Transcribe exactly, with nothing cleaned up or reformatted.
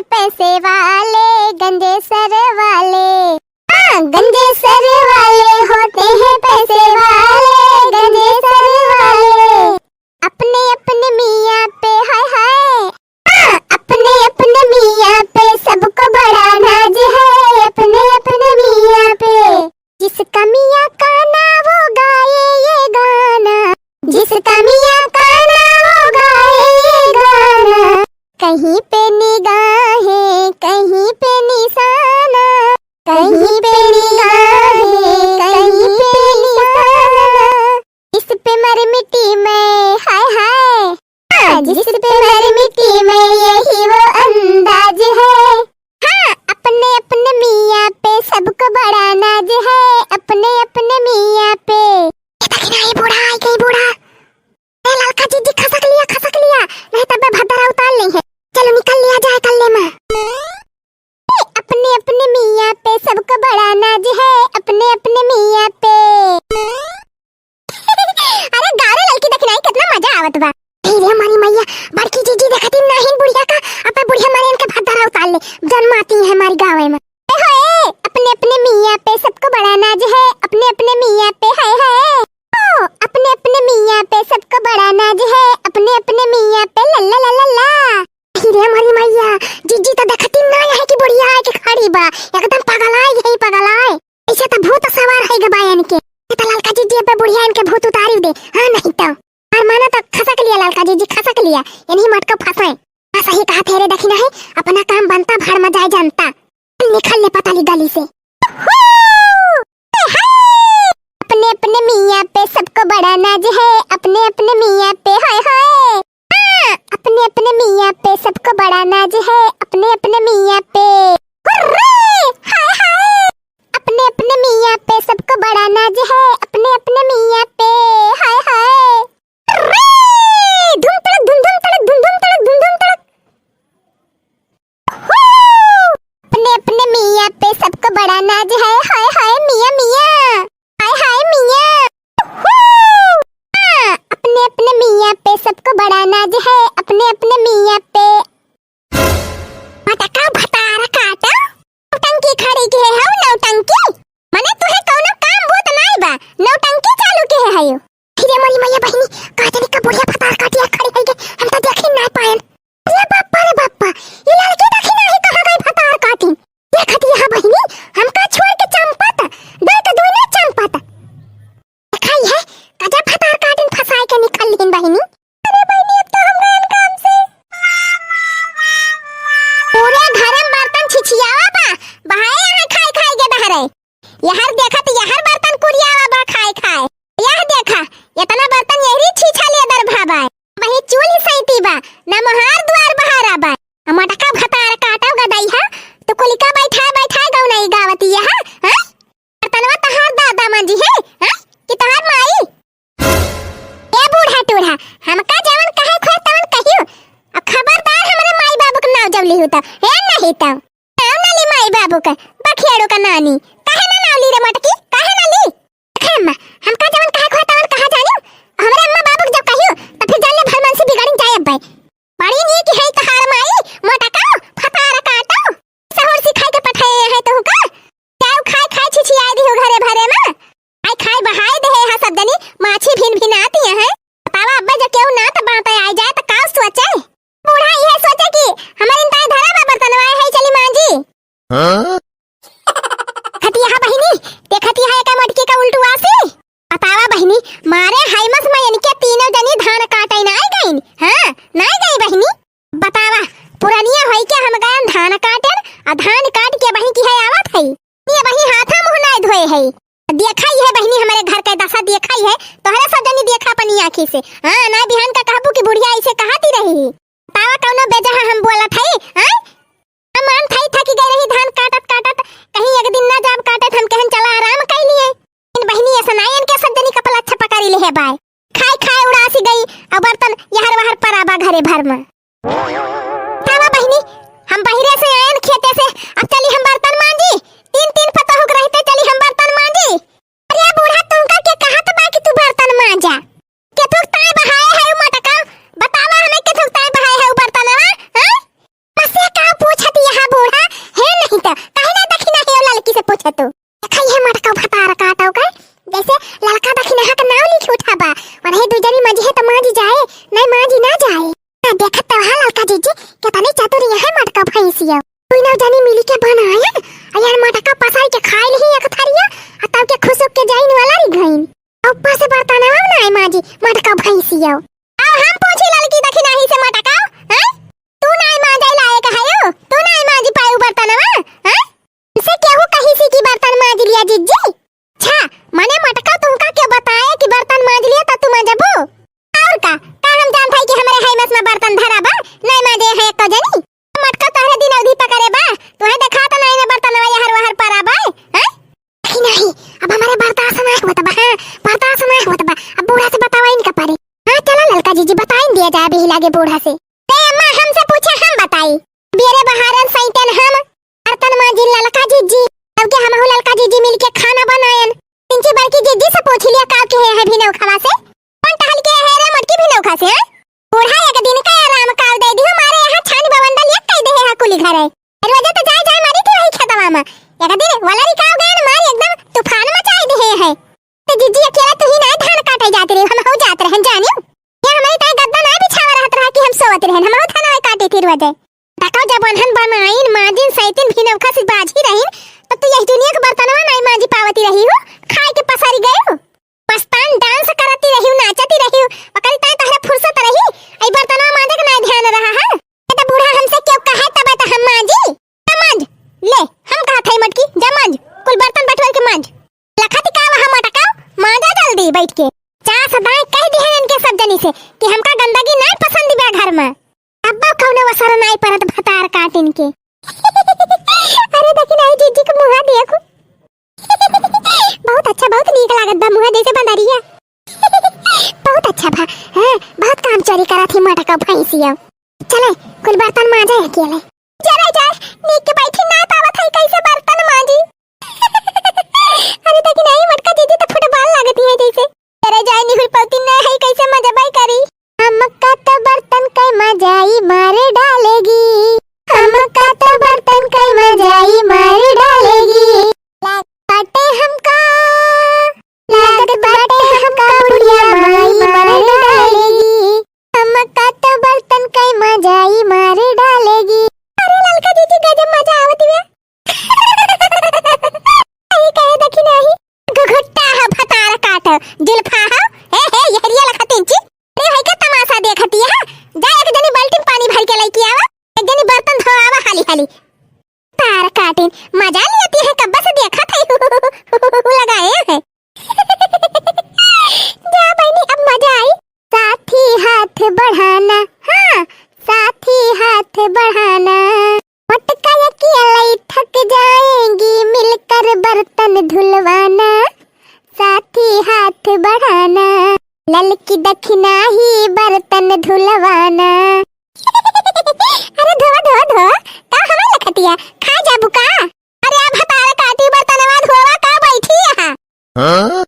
पैसे वाले, गंजे सर वाले। हाँ, गंजे सर वाले होते हैं पैसे वाले, गंजे सर वाले। अपने अपने मियाँ पे, हाय हाय। हाँ, अपने अपने मियाँ पे सबको बड़ा नाज है, अपने अपने मियाँ पे। जिसका मियाँ काना वो गाए ये गाना, जिसका मियाँ काना वो गाए ये गाना। कहीं पे निगाहें, कहीं पे निशाना, कहीं पे निगाहें, कहीं पे निशाना। इस पे मर मिट्टी में, हाय हाय। हाँ, जिस पे मर मिट्टी में यही वो अंदाज है। हाँ, अपने अपने मियाँ पे सबको बड़ा नाज है, अपने अपने मियाँ पे। ये देखी ना, ये बूढ़ा आई गई, बूढ़ा। ए ललका जीजी, खसक लिया, खसक लिया, नहीं तब मैं भद्दरा उतार लेंगे। चलो निकल लिया जाए कल्ले में। अपने अपने मियाँ पे सबको बड़ा नाज है, अपने अपने मियाँ पे। अरे गा रे ललकी, देखनाई कितना मजा आवत बा। हे रे हमारी मैया, बड़की जीजी देखती नाहिन बुढ़िया का, अब बुढ़िया मारे इनके भद्दरा उतार ले, जन्माती है हमारी गाँव में। ए होए, अपने अपने मियाँ पे सबको बड़ा नाज है, अपने अपने मियाँ पे, हाय हाय। ओ, अपने अपने मियाँ पे सबको बड़ा नाज है, अपने अपने मियाँ पे, लल्ला लल्ला ला। अरे रे हमारी मैया, जीजी तो देखती ना है कि बुढ़िया है कि खड़ी बा, एकदम पगलाए गई, पगलाए। ऐसे तो भूत सवार है गे बा इनके। ये तो ललका जीजी पे बुढ़िया इनके भूत उतारी दे, हाँ नहीं तो। और मानो तो खसक लिया ललका जीजी, खसक लिया, इन्हीं मटको फंसाए। हाँ सही कहा थे रे, देखी नहीं, अपना काम बनता, भाड़ में जाए जनता। निकल ले पताली गली से। अपने अपने मियाँ पे सबको बड़ा नाज है, अपने अपने मियाँ पे, हाय हाय। हाँ, अपने अपने मियाँ पे सबको बड़ा नाज है, अपने अपने मियाँ पे। हुर्रे! हाय हाय। अपने अपने मियाँ पे सबको बड़ा नाज है, अपने अपने मियाँ पे, हाय हाय। हुर्रे! धुम तड़क, धुम धुम तड़क, धुम धुम तड़क, धुम धुम तड़क। हू! अपने अपने मियाँ पे सबको बड़ा नाज है, हाय हाय मियाँ मियाँ, हाय हाय मियाँ। हू! हाँ, अपने अपने मियाँ पे सबको बड़ा नाज है, अपने अपने मियाँ पे। मटका भतार काटा, नौटंकी खड़ी के है, नौटंकी। मने तुहे कौनो काम बूत नाई बा, नौटंकी चालू के है यो। अरे मोरी मैया बहिनी, का जाने का बुढ़िया भतार काटिया खड़ी है के, हम तो देखी ना पाएन। अरे बाप्पा रे बाप्पा, ये लड़की देखी ना ही कहाँ गई भतार काटिन। देखती है बहिनी, हमका छोड़ के चंपत, दे तो दुइने चंपत। देखाई है, गजब भतार काटिन फंसाए के निकल लीन बहिनी। अरे बहिनी, अब तो हम गए काम से। पूरे घर में बर्तन छिछियावा बा, बहाए यहाँ खाए खाए के बहरे। यहर देखत यहर बर्तन कुरियावा बा खाए खाए। यह देखा, इतना बर्तन यहरी छीछा ले दर भाबाय। वही चूल्ही सैती बा, न मोहार द्वार बहारा बा। मटका भतार काटव गदई हा, तो कुलिका बैठाए बैठाए गौनई गावती यह, हाँ? बर्तनवा तहार दादा मांजी है, हाँ? कि तहार माई? ए बूढ़ा टूढ़ा, हमका जवन कहे खोए तवन कहियो। अब खबरदार हमरे माई बाबू के नाव जब लिहू त, ए नहीं त। नाव ना ली माई बाबू के, बखेड़ू का नानी। काहे ना नाव ली रे मटकी, काहे ना ली? देखे अम्मा, हमका जवन कहे खोए तवन कहा जानियो। हमरे अम्मा बाबू के जब कहियो, त फिर जान ले भलमनसी बिगड़िन जाए अब्बे। बड़ी नीक है तहार माई, मोटका, फतार काटो। सहूर सिखाई के पठाए है तोहू का? जाओ खाए खाए छिछियाए दिहु घरे भरे में। आई खाए बहाए देहे हा सब जनी, माछी भिन भिन आती है। बतावा अब्बे जो केहू ना त बात आई जाए त का सोचे? बूढ़ा यह सोचे कि हमरे इंताई धरा बा बर्तनवा है चली मांजी। हाँ? खतिया बहिनी, देखती है का मटकी का उल्टू आसी? बतावा बहिनी, मारे हाइमस में इनके तीनों जनी धान काटे ना आई गईन। हाँ, ना आई गई बहिनी। बतावा, पुरनिया होई के हम गयन धान काटेन, आ धान काट के बही की है आवत है। ये बही हाथा मुँह नाय धोए है। देखा ही है बहिनी, हमरे घर के दशा देखा ही है, तोहरे सब जनी देखा अपनी आँखी से। हाँ, ना बिहान का कहबू कि बुढ़िया ऐसे कहती रही। बतावा कौनो बेजहा हम बोलत है, हाँ? हम मान थाई थकी गई रही धान काटत काटत, कहीं एक दिन ना जाब काटत, हम कहन चला आराम कर लिए। इन बहिनी ऐसा ना इनके सब जनी कपल अच्छा पकड़ी ले है बाय। खाए खाए उड़ासी गई, अब बर्तन यहर वहर परा बा घरे भर में। तावा बहिनी, हम बहिरे से आयन खेते से, अब चली हम बर्तन मांजी। तीन तीन पतोहू के रहते चली हम बर्तन मांजी। अरे बूढ़ा, तुमका के कहत बा कि तू बर्तन मांजा? केथुक ताय बहाए है उ मटका? बतावा हमें, केथुक ताय बहाए है उ बर्तनवा? हाँ? बस ये का भैंसिया। दुइनौ जनी मिली के बनायन, अ यार मटका पसाई के खाइ लिही एक थरिया, अ तब के खुसुक के जाइन वाला रहि गइन। अ ऊपर से बर्तनवा नाहीं माँजी, मटका भैंसिया। अब हम पूछी ललकी दखिनाही से मटका, हैं? तू नाहीं माँजै लायक हयू, तू नाहीं माँजी पायू बर्तनवा, हैं? से केहू कहिसि कि बर्तन माँजि लिया जिज्जी? अच्छा, मने मटका तुमका के बताए कि बर्तन माँजि लिया त तू माँजबू? अउर का, का हम जानत हई कि हमरे हैमस में बर्तन धरा बा, नाहीं माँजे है एको जनी? मटका तोहरे दिन अवधि पकड़े बा, तुहे देखात नाहीं ना बर्तनवा यहर वहर परा बा, हैं? नहीं, नहीं, अब हमरे बर्दाश्त नाहीं होत बा, हाँ, बर्दाश्त नाहीं होत बा, अब बूढ़ा से बतावा इनका परे। हाँ, चला ललका जिज्जी, बताइन दिया जाए बिही लागे बूढ़ा से। ते अम्मा हमसे पूछे, हम बताई। बियरे बहारन सैतन हम, बर्तन माँजिन ललका जिज्जी, तब के हमहू ललका जिज्जी मिलके खाना बनायन। तिनची बड़की जिज्जी से पूछ लिया, काल के है, है भिनौखवा से? कौन टहल के है रे मोटकी भिनौखा से, हैं? बूढ़ा एक दिन का आराम काल दे दिहु, मारे यहाँ छानी बवंडल एक कई देहे है कुली घरे। रोजे तो जाए जाए मारी थी वही खेतवा में। एक दिन वलरी काव गए न मारी एकदम तूफान मचाई दिहे है। तो जिज्जी अकेला तू ही ना धान काटे जाती रही, हमहू जात रहन जानियो। ये हमरी ताई गद्दा ना बिछावा रहत रहा कि हम सोवत रहन, हमहू धान काटे थी रोजे। बताओ, जब अनहन बनाइन, माँजिन, सैतिन, भिनौखा से बाझी रहिन, तब तो यही दुनिया के बर्तनवा नाहीं माँजि पावती रही हो, खाए के पसरि गए हो। मस्तान dance करती रही हो, नाचती रही हो, ओकरी ताई तोहरे फुर्सत रही, ई बर्तनवा माँजे के नाहीं ध्यान रहा है। ये तो बूढ़ा हमसे क्यों कहे तब तो हम माँजी। जा माँज, ले, हम कहत हई मोटकी, जा माँज, कुल बर्तन बटोर के माँज। लखती का वहाँ मटकाओ, माँजा जल्दी बैठ के। जा सदाई कह दिहे इनके सब जनी से कि हमका गंदगी नाहीं पसंद बा घर में। अब्बा कौनो असर नाहीं परत भतार काटिन के। अरे देखी नाहीं जिज्जी के मुँहा देखो। बहुत अच्छा, बहुत नीक लागत बा मुँहा जैसे बंदरिया। बहुत अच्छा बा, हाँ, बहुत काम चोरी करत ही मटका भैंसिया। चले, कुल बर्तन माँजे अकेले। जरा जाए, नीक के बैठी ना पावत है, कैसे बर्तन माँजी? अरे देखी नाहीं, मोटका जिज्जी तो football लागती है जैसे। जरा जाए, निहुर पौती ना है, कैसे मजबाई करी? हमका तो बर्तन के मजाई मार डालेगी, हमका तो बर्तन के मजाई मार डालेगी। लाग बाटे हमका, लागत बाटे हमका बुढ़िया माई मार डालेगी। हमका तो बर्तन के मजाई मार डालेगी। अरे ललका जिज्जी गजब मजा आवत बा। अरे कहे देखी नाहीं, घुघुट्टा ह भतार काट, जुल्फा ह, हे हे यहरिया लखा तिनची। अरे भाई का तमाशा देखती है, जा एक जनी बाल्टी में पानी भर के लेके आवा, एक जनी बर्तन धोआवा हाली हाली। तार काटिन, मजा लेती है, कब्बा से देखत है, लगाए है। जा बहिनी, अब मजा आई। साथी हाथ बढ़ाना, हाँ, साथी हाथ बढ़ाना। मटका अकेले थक जाएंगी, मिलकर बर्तन धुलवाना। साथी हाथ बढ़ाना, ललकी दखिनाही बर्तन धुलवाना। अरे धोवा, धोवा, धोवा, का हमार लखतिया? खा जाबू का? अरे अब भतार काटी बर्तनवा धोवा का बैठी यहाँ? हाँ?